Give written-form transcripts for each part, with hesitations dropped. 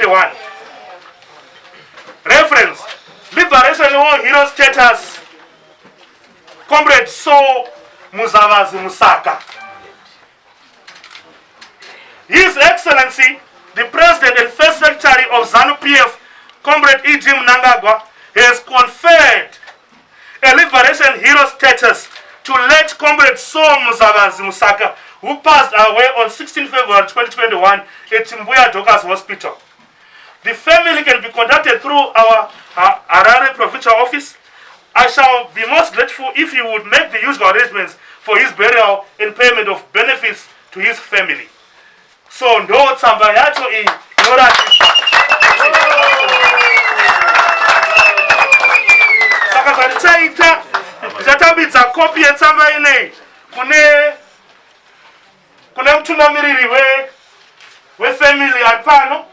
2021. Reference Liberation War Hero Status Comrade Saul Muzavazi Musaka. His Excellency, the President and First Secretary of ZANU-PF, Comrade E.G. Mnangagwa, has conferred a Liberation Hero status to late Comrade Saul Muzavazi Musaka, who passed away on 16 February 2021 at Mbuya Dorcas Hospital. The family can be contacted through our Harare Provincial Office. I shall be most grateful if you would make the usual arrangements for his burial and payment of benefits to his family. So ndo tsamba yacho iyi inoratidza. Saka zvandichaita ndichatambidza kopi yetsamba ineyi kune kune mutungamiriri we wefamily ari pano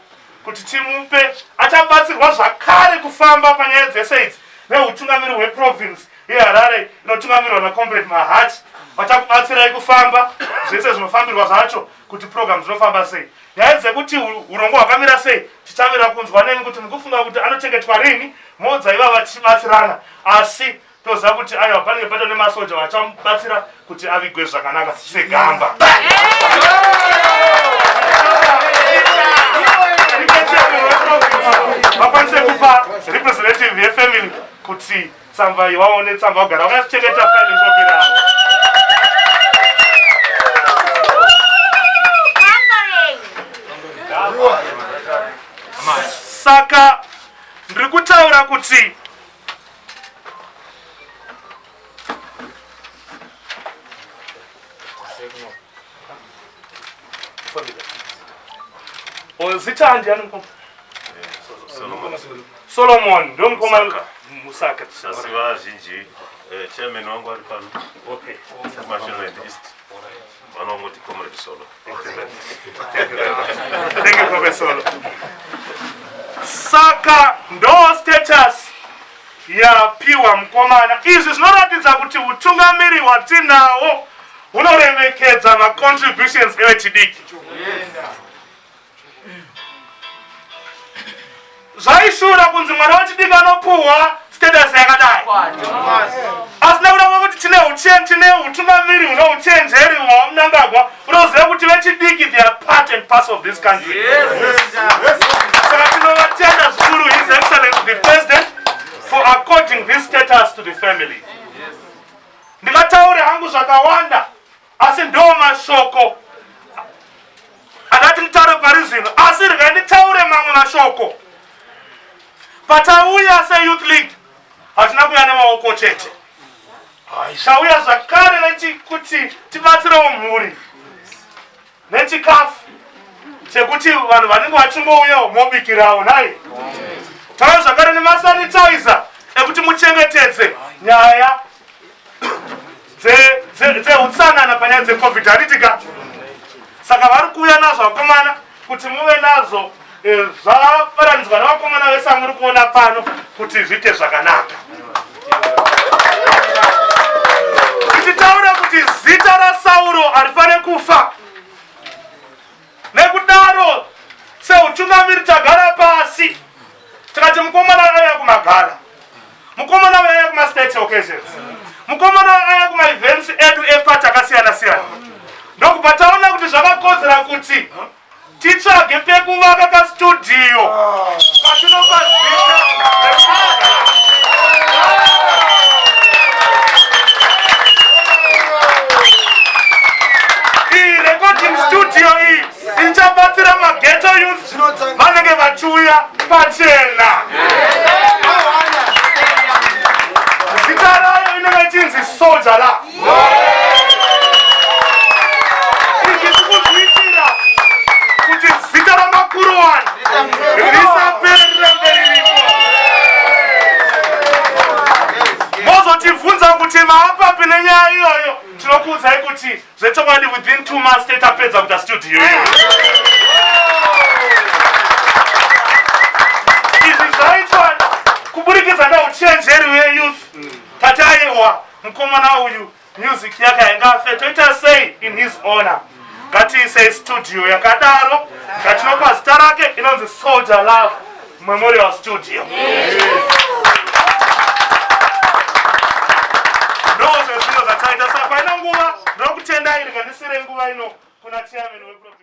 kuti timupe achabatsirwa zvakare kufamba panyaya dzese idzi neutungamiri hweprovince yeHarare inotungamirwa naComrade Mahachi vachakubatsirai kufamba zvese zvinofambirwa zvacho kuti program dzinofamba sei nyaya dzekuti urongwa hwakamira sei tichamira kunzwa nemi kuti mukufunga kuti anochengetwa rini modza ivava tichibatsirana asi toziva kuti aiwa panenge pato nemasoja vachamubatsira kuti avigwe zvakanaka segamba vakwanise kupa representative yefamily kuti tsamba iyi waone tsamba vagara vakachengeta file copy ravo. Saka ndiri kutaura kuti Zita handiani mukoma? Solomon ndo mukoma Musaka. Asi vazhinji eh, chairman wangu ari pano. Okay. Mashonaland East. Vanongoti Comrade Solo. Thank you, Comrade Solo. Saka ndo status yapiwa mukomana. Izvi zvinoratidza kuti utungamiri hwatinawo hunoremekedza macontributions evechidiki. Zvaishura kunzi mwana wechidiki anopuhwa status yakadai, asi nekuda kwekuti tine tine utungamiri hune uchenjeri hwaMnangagwa unoziva kuti vechidiki they are part and parcel of this country. Saka tinovatenda zvikuru His Excellency the President for according this status to the family. Ndingataure hangu zvakawanda asi ndo mashoko andati nditaure pari zvino, asi regai nditaure mamwe mashoko. Patauya seyouth league hatina kuuya nemaoko chete, tauya zvakare nechikuti tibatsirewo mhuri nechikafu chekuti vanhu vanenge vachingouyawo mobikirawo nhai. Tauya zvakare nemasanitizer ekuti muchengetedze nyaya dzeutsanana panyaya dzecovid, handiti ka? Saka vari kuuya nazvo vakomana kuti muve nazvo eh, zvabaranidzwa nevakomana vese amuri kuona pano kuti zviite zvakanaka. Tichitaura kuti zita raSauro harifane kufa, nekudaro seutungamiri tagara pasi tikati mukomana auya kumagara, mukomana auya kumastate occasions, mukomana auya kumaevents edu epati akasiyana siyana, ndokubva taona kuti zvakakodzera kuti titsvage pekuvaka kastudio katinopa zita. Iyi recording studio iyi ichabatsira maghetto youth vanenge vachiuya pachena. Zita rayo inenge ichinzi Soja la. Izvi tikuzviitira kuti zita ramakuruwani risapere rirambe riripo. Mozotivhunza kuti maapapi nenyaya iyoyo, tinokuudzai kuti zvechokwadi within 2 months tetapedza kuita studio iyoyo. Izvi zvaitwa kuburikidza neuchenjeri weyouth. Tati aiwa, mukomana uyu music yake haingafe, toita sei in his honor? Ngatiisei studio yakadaro ngatinopa zita rake inonzi Soldier Love Memorial Studio. Ndozvezvino zvataita. Saka paina nguva ndinokutendai, rikandisire nguva ino kuna chairman weprovince.